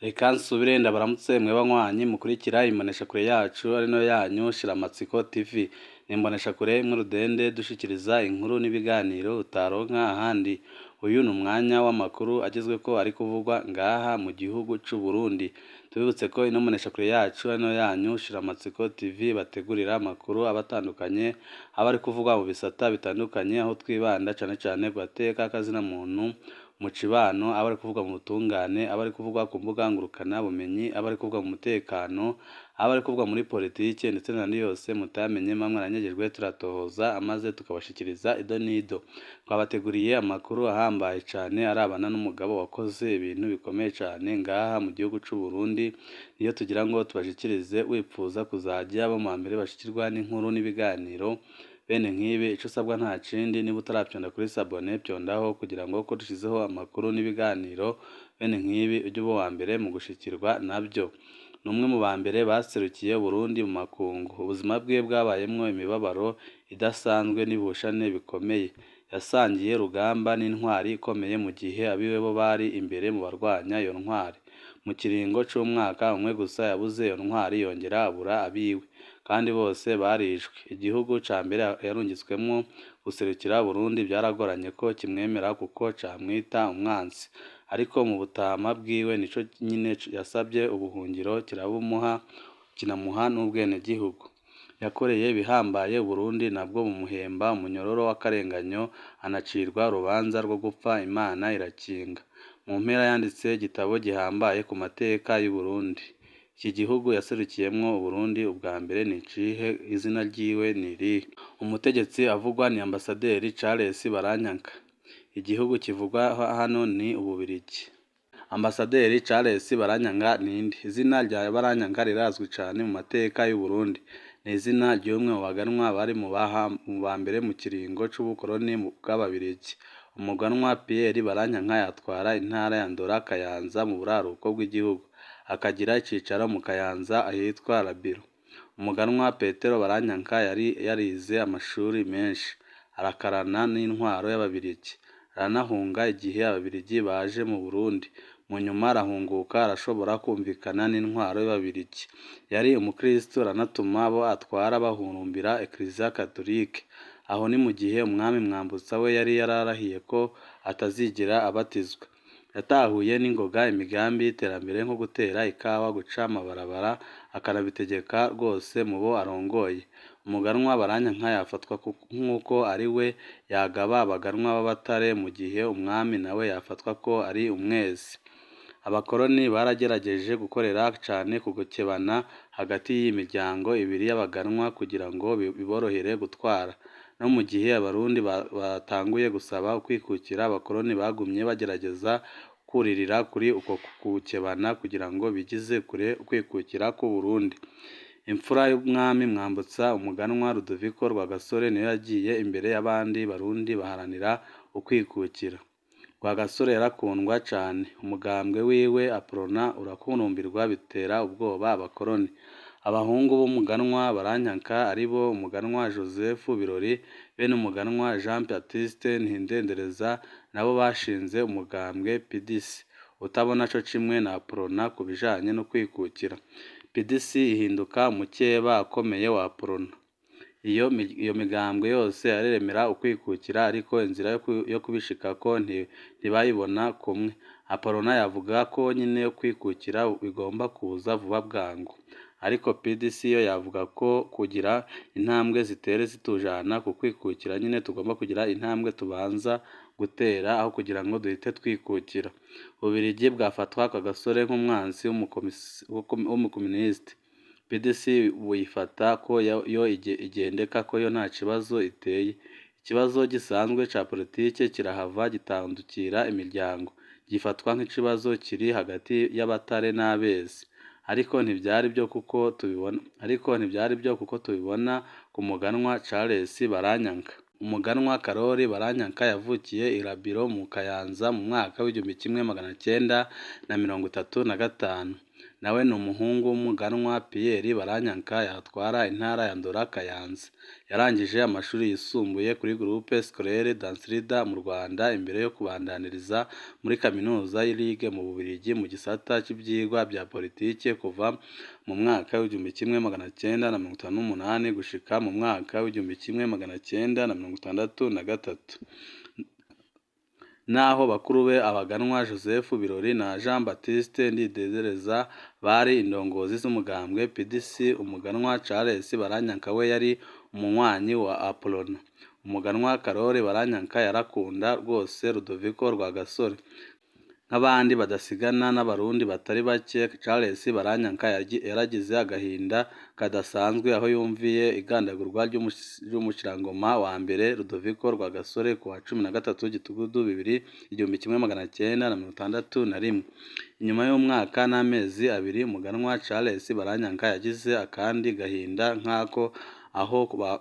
Reka nsubire ndabaramutse mwe banywanyi mukurikira imboneshakure yacu ari nayo yanyu Shiramatsiko TV. Ni imboneshakure imwe rudende dushikiriza inkuru n'ibiganiro utaronka ahandi. Uyu ni umwanya w'amakuru agezweko ari kuvugwa ngaha mu gihugu c'u Burundi. Tubibutse ko ino mboneshakure yacu ari nayo yanyu Shiramatsiko TV bategurira amakuru aba atandukanye, aba ari kuvugwa mu bisata bitandukanye, aho twibanda cane cane ku gateka k'azina muntu, mu cibano, aba ari kuvugwa mu butungane, aba ari kuvugwa ku mbuga ngurukana bumenyi, aba ari kuvugwa mu mutekano, aba ari kuvugwa muri politike ndetse n'ayandi yose mutamenye muba mwaranyegejwe turatohoza maze tukabashikiriza ido n'ido. Twabateguriye amakuru ahambaye cane arabana n'umugabo wakoze ibintu bikomeye cane ngaha mu gihugu c'u Burundi, niyo tugira ngo tubashikirize wipfuza kuzaja abo mu bambere bashikirwa n'inkuru n'ibiganiro bene nk'ibi, ico usabwa nta kindi niba utarapyonda kuri sabone pyondaho kugira ngo ko dushizeho amakuru n'ibiganiro bene nk'ibi ujye uba uwa mbere mu gushikirwa navyo. Ni umwe mu ba mbere baserukiye Uburundi mu makungu. Ubuzima bwiwe bwabayemwo imibabaro idasanzwe n'ibihushane bikomeye. Yasangiye urugamba n'intwari ikomeye mu gihe abiwe bo bari imbere mu barwanya iyo ntwari. Mu kiringo c'umwaka umwe gusa yabuze iyo ntwari yongera abura abiwe, kandi bose barishwe. Igihugu ca mbere yarungitswemwo guserukira Uburundi vyaragoranye ko kimwemera kuko camwita umwansi. Ariko mu butama bwiwe nico nyene yasavye ubuhungiro kirabumuha, kinamuha n'ubwenegihugu. Yakoreye ibihambaye Uburundi nabwo bumuhemba umunyororo w'akarenganyo, anacirwa urubanza rwo gupfa Imana irakinga. Mu mpera yanditse igitabo gihambaye ku mateka y'Uburundi. Iki gihugu yaserukiyemwo Uburundi ubwa mbere ni icihe? Izina ryiwe ni irihe? Umutegetsi avugwa ni Ambasaderi Charles Baranyanka. Igihugu kivugwa hano ni Ububirigi. Ambasaderi Charles Baranyanka ninde? Izina rya Baranyanka rirazwi cane mu mateka y'Uburundi. Ni izina ry'umwe mu baganwa bari mu ba mbere mu kiringo c'ubukoroni bw'Ababirigi. Umuganwa Pierre Baranyanka yatwara intara ya Ndora Kayanza mu buraruko bw'igihugu, akagira icicaro mu Kayanza ahitwa Rabiro. Umuganwa Petero Baranyanka yari yarize amashuri menshi, arakarana n'intwaro y'Ababirigi, aranahunga igihe Ababirigi baje mu Burundi. Mu nyuma arahunguka arashobora kumvikana n'intwaro y'Ababirigi. Yari umukristo aranatuma abo atwara bahurumbira Eklezia Katolike. Aho ni mu gihe umwami Mwambutsa we yari yararahiye ko atazigera abatizwa. Yatahuye n'ingoga imigambi y'iterambere nko gutera ikawa, guca amabarabara, akanabitegeka rwose mu bo arongoye. Umuganwa Baranyanka yafatwa nk'uko ari we yagaba abaganwa b'Abatare, mu gihe umwami nawe yafatwa ko ari umwezi. Abakoroni baragerageje gukorera cane ku gukebana hagati y'iyi miryango ibiri y'abaganwa kugira ngo biborohere gutwara. No mu gihe Abarundi batanguye gusaba ukwikukira, abakoroni bagumye bagerageza kuririra kuri uko gukebana kugira ngo bigize kure ukwikukira kw'Uburundi. Imfura y'umwami Mwambutsa, umuganwa Rudoviko Rwagasore niyo yagiye imbere y'abandi Barundi baharanira ukwikukira. Rwagasore yarakundwa cane, umugambwe wiwe Aprona urahurumbirwa bitera ubwoba abakoroni. Abahungu b'umuganwa Baranyanka aribo umuganwa Joseph Birori be n'umuganwa Jean Baptiste Ntidendereza nabo bashinze umugambwe PDC, utabona co kimwe na Aprona ku bijanye no kwikukira. PDC ihinduka umukeba akomeye wa Aprona. Iyo migambwe yose yaremera ukwikukira ariko inzira yo kubishikako ntibayibona kumwe. Aprona yavuga ko nyene ukwikukira bigomba kuza vuba bwangu. Ariko PDC yo yavuga ko kugira intambwe zitere zitujana ku kwikukira nyene tugomba kugira intambwe tubanza gutera aho kugira ngo duhite twikukira. Ububirigi bwafatwa Rwagasore nk'umwansi w'umukomunisiti. PDC buyifata ko yo igendeka ko yo nta kibazo iteye. Ikibazo gisanzwe ca politike kirahava gitandukira imiryango, gifatwa nk'ikibazo kiri hagati y'Abatare n'Abezi. Ariko ntivyari vyo kuko tubibona, ariko ntivyari vyo kuko tubibona ku muganwa Charles Baranyanka. Umuganwa Karori Baranyanka yavukiye i Rabiro mu Kayanza mu mwaka w'1935. Nawe ni umuhungu w'umuganwa Pierre Baranyanka yatwara intara ya Ndora Kayanza. Yarangije amashuri yisumbuye kuri Groupe Scolaire Dansilda mu Rwanda imbere yo kubandaniriza muri kaminuza y'i Liege mu Bubiligi mu gisata c'ivyigwa vya politike kuva mu mwaka w'1958 gushika mu mwaka w'1963. Naho bakuru be abaganwa Joseph Birori na Jean Baptiste Ndidezereza bari indongozi z'umugambwe PDC, umuganwa Charles Baranyanka we yari umunywanyi wa Aprona. Umuganwa Karori Baranyanka yarakunda rwose Rudoviko Rwagasore. Nk'abandi badasigana n'abarundi batari bake, Charles Baranyanka yaragize agahinda kadasanzwe aho yumviye igandagurwa ry'umushirangoma wa mbere Rudoviko Rwagasore ku wa 13 Gitugudu 1961. Inyuma y'umwaka n'amezi abiri, umuganwa Charles Baranyanka yagize akandi gahinda nk'ako aho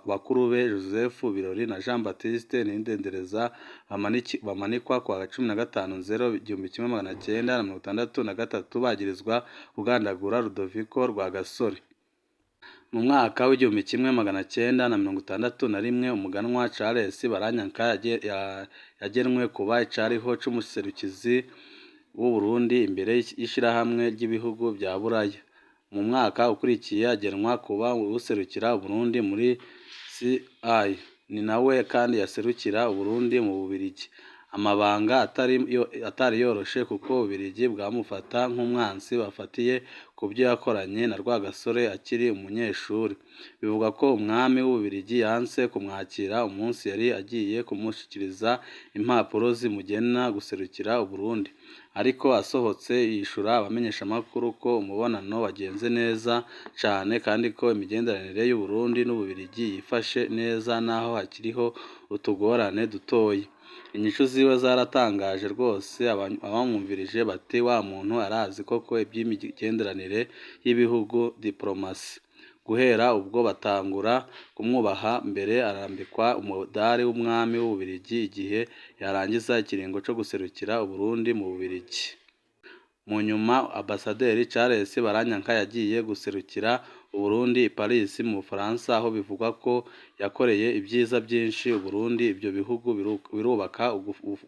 bakuru be Joseph Birori na Jean Baptiste Ntidendereza bamanikwa ku wa 15 Nzero 1963 bagirizwa kugandagura Rudoviko Rwagasore. Mu mwaka w'1961 umuganwa Charles Baranyanka yagenwe kuba icariho c'umuserukizi w'Uburundi imbere y'ishirahamwe ry'ibihugu vya Buraya. Mu mwaka ukurikiye agenwa kuba uwuserukira Uburundi muri CI. Ni nawe kandi yaserukira Uburundi mu Bubiligi. Amabanga atari yoroshe kuko Ububiligi bwamufata nk'umwansi bafatiye ku vyo yakoranye na Rwagasore akiri umunyeshuri. Bivugwa ko umwami w'Ububiligi yanse kumwakira umunsi yari agiye kumushikiriza impapuro zimugena guserukira Uburundi. Ariko asohotse yishura abamenyeshamakuru ko umubonano wagenze neza cane kandi ko imigenderanire y'Uburundi n'Ububiligi yifashe neza naho hakiriho utugorane dutoyi. Inyishu ziwe zaratangaje rwose abamwumvirije bati wa muntu arazi koko ivy'imigenderanire y'ibihugu diplomasi. Guhera ubwo batangura kumwubaha mbere arambikwa umudari w'umwami w'Ububiligi igihe yarangiza ikiringo co guserukira Uburundi mu Bubiligi. Mu nyuma Ambasaderi Charles Baranyanka yagiye guserukira Uburundi i Paris mu Bufaransa aho bivugwa ko yakoreye ibyiza byinshi Uburundi. Ibyo bihugu birubaka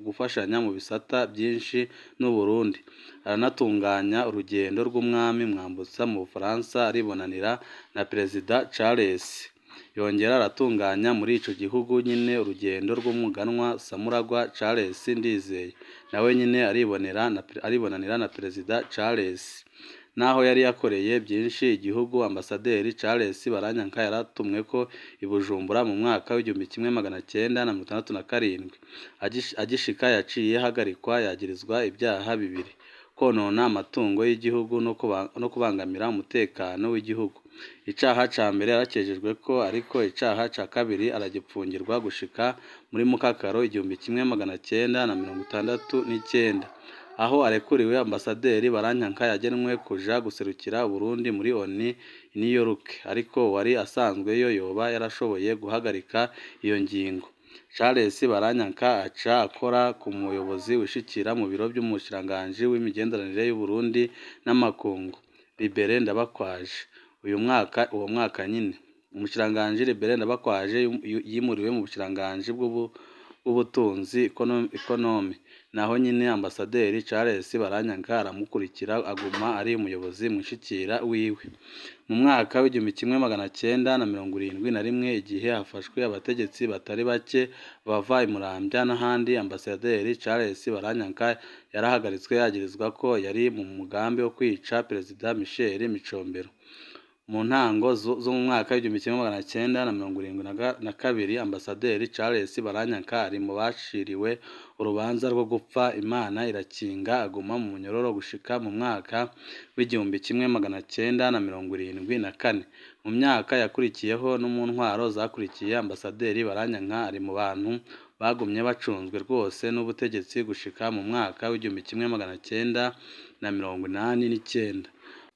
gufashanya mu bisata byinshi n'Uburundi. Aranatunganya urugendo rw'umwami Mwambutsa mu Bufaransa aribonanira na Perezida Charles. Yongera aratunganya muri ico gihugu nyine urugendo rw'umuganwa Samuragwa Charles Ndizeye, nawe nyine aribonanira na Perezida Charles. Naho yari yakoreye byinshi igihugu, Ambasaderi Charles Baranyanka yaratumweko i Bujumbura mu mwaka w'1967. Agishika yaciye ahagarikwa yagirizwa ibyaha bibiri: konona amatungo y'igihugu no kubangamira umutekano w'igihugu. Icaha ca mbere yarakejejweko, ariko icaha ca kabiri aragipfungirwa gushika muri Mukakaro 1969. Aho arekuriwe, Ambasaderi Baranyanka yagenwe kuja guserukira Uburundi muri ONU i New York, ariko uwari asanzweyo yoba yarashoboye guhagarika iyo ngingo. Charles Baranyanka aca akora ku muyobozi wishikira mu biro vy'umushikiranganji w'imigenderanire y'Uburundi n'amakungu, Libere Ndabakwaje. Uwo mwaka nyine, umushikiranganji Libere Ndabakwaje yimuriwe mu bushikiranganji bw'ubutunzi economy. Naho nyine Ambasaderi Charles Baranyanka aramukurikira aguma ari umuyobozi mwishikira wiwe. Mu mwaka w'1971 igihe hafashwe abategetsi batari bake bava i Muramvya n'ahandi, Ambasaderi Charles Baranyanka yarahagaritswe yagirizwa ko yari mu mugambi wo kwica Perezida Michel Micombero. Mu ntango zo mu mwaka w'1972 Ambasaderi Charles Baranyanka ari mu baciriwe urubanza rwo gupfa, Imana irakinga aguma mu munyororo gushika mu mwaka w'1974. Mu myaka yakurikiyeho no mu ntwaro zakurikiye, Ambasaderi Baranyanka ari mu bantu bagumye bacunzwe rwose n'ubutegetsi gushika mu mwaka w'1989.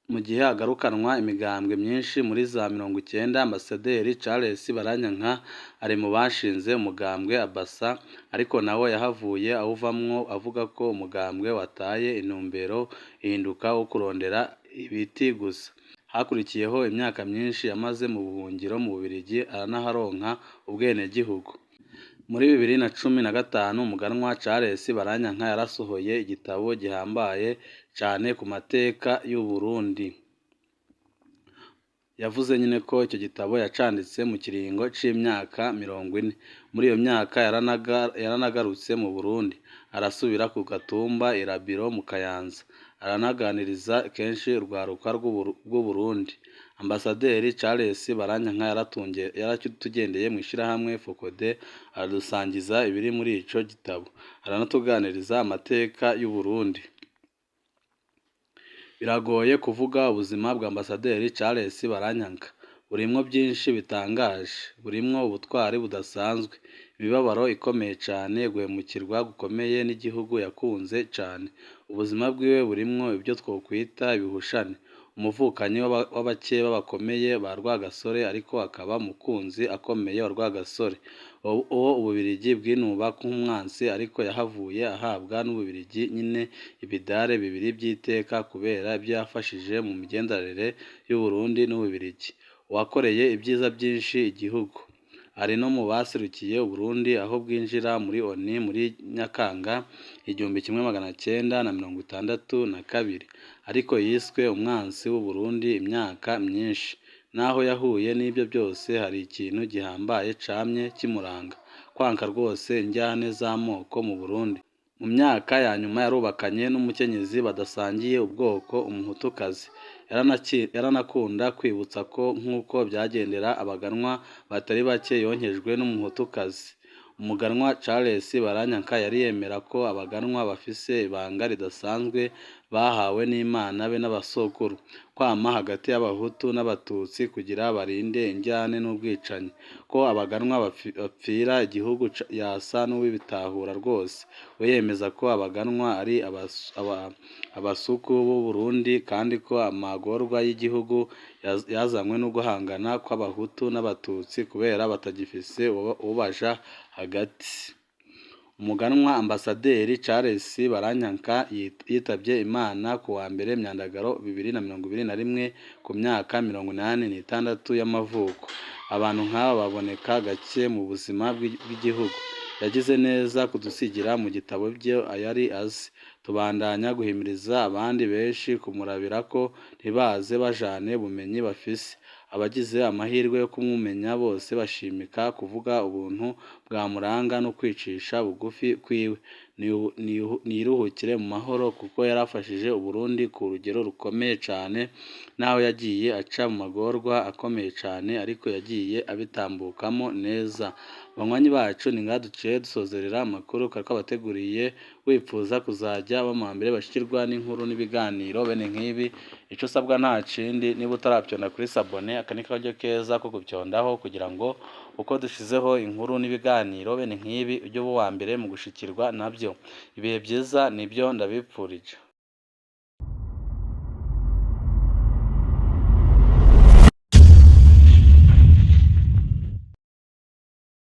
Mu gihe hagarukanwa imigambwe myinshi muri za 90, Ambasaderi Charles Baranyanka ari mu bashinze umugambwe Abasa, ariko nawo yahavuye awuvamwo avuga ko umugambwe wataye intumbero ihinduka wo kurondera ibiti gusa. Hakurikiyeho imyaka myinshi yamaze mu buhungiro mu Bubiligi, aranaharonka ubwenegihugu. Muri 2015 umuganwa Charles Baranyanka yarasohoye igitabo gihambaye cane ku mateka y'u Burundi. Yavuze nyine ko icyo gitabo yacanditse mu kiringo c'imyaka 40. Muri iyo myaka yaranagarutse mu Burundi, arasubira ku Gatumba, i Rabiro mu Kayanza, aranaganiriza kenshi urwaruka rw'u Burundi. Ambasaderi Charles Baranyanka yaratugendeye mw'ishirahamwe FOCODE, aradusangiza ibiri muri ico gitabo, aranatuganiriza amateka y'u Burundi. Biragoye kuvuga ubuzima bwa Ambasaderi Charles Baranyanka, burimwo byinshi bitangaje, burimwo ubutwari budasanzwe, imibabaro ikomeye cane, guhemukirwa gukomeye n'igihugu yakunze cane. Ubuzima bwiwe burimwo ibyo twokwita ibihushane, umuvukanyi w'abakeba bakomeye ba Rwagasore, ariko akaba umukunzi akomeye wa Rwagasore, uwo Ububiligi bwinuba nk'umwansi, ariko yahavuye ahabwa n'Ububiligi nyene ibidare bibiri vy'iteka kubera ivyo yafashije mu migenderanire y'Uburundi n'Ububiligi. Uwakoreye ibyiza vyinshi igihugu, ari no mu baserukiye Uburundi aho bwinjira muri ONU muri Nyakanga 1962, ariko yiswe umwansi w'Uburundi imyaka myinshi. Naho yahuye n'ivyo byose, hari ikintu gihambaye camye kimuranga: kwanka rwose indyane z'amoko mu Burundi. Mu myaka ya nyuma yarubakanye n'umukenyezi badasangiye ubwoko, umuhutukazi. Yaranakunda kwibutsa ko nk'uko vyagendera abaganwa batari bake, yonkejwe n'umuhutukazi. Umuganwa Charles Baranyanka yari yemera ko abaganwa bafise ibanga ridasanzwe bahawe n'Imana be n'abasokuru, kwama hagati y'abahutu n'abatutsi kugira barinde indyane n'ubwicanyi. Ko abaganwa bapfira igihugu yasa n'uwibitahura rwose. We yemeza ko abaganwa ari abasuku b'u Burundi, kandi ko amagorwa y'igihugu yazanywe no guhangana kw'abahutu n'abatutsi kubera batagifise uwubaja hagati. Umuganwa Ambasaderi Charles Baranyanka yitavye Imana ku wa mbere Myandagaro 2021 ku myaka 86 y'amavuko. Abantu nk'aba baboneka gake mu buzima bw'igihugu. Yagize neza kudusigira mu gitabo ivyo yari azi. Tubandanya guhimiriza abandi benshi kumurabirako, ntibaze bajane ubumenyi bafise. Abagize amahirwe yo kumumenya bose bashimika kuvuga ubuntu bwamuranga no kwicisha bugufi kwiwe. Niyiruhukire mu mahoro kuko yarafashije Uburundi ku rugero rukomeye cane, naho yagiye aca mu magorwa akomeye cane, ariko yagiye abitambukamo neza. Banywanyi bacu, ni ngaha duciye dusozerera amakuru twari twabateguriye. Wipfuza kuzaja uba muwambere bashikirwa n'inkuru n'ibiganiro bene nk'ibi, ico usabwa nta kindi, niba utaravyonda kuri s'abonner, aka ni karyo keza ko gupyondaho kugira ngo uko dushizeho inkuru n'ibiganiro bene nk'ibi ujye uba uwa mbere mu gushikirwa navyo. Ibihe vyiza nivyo ndabipfurije.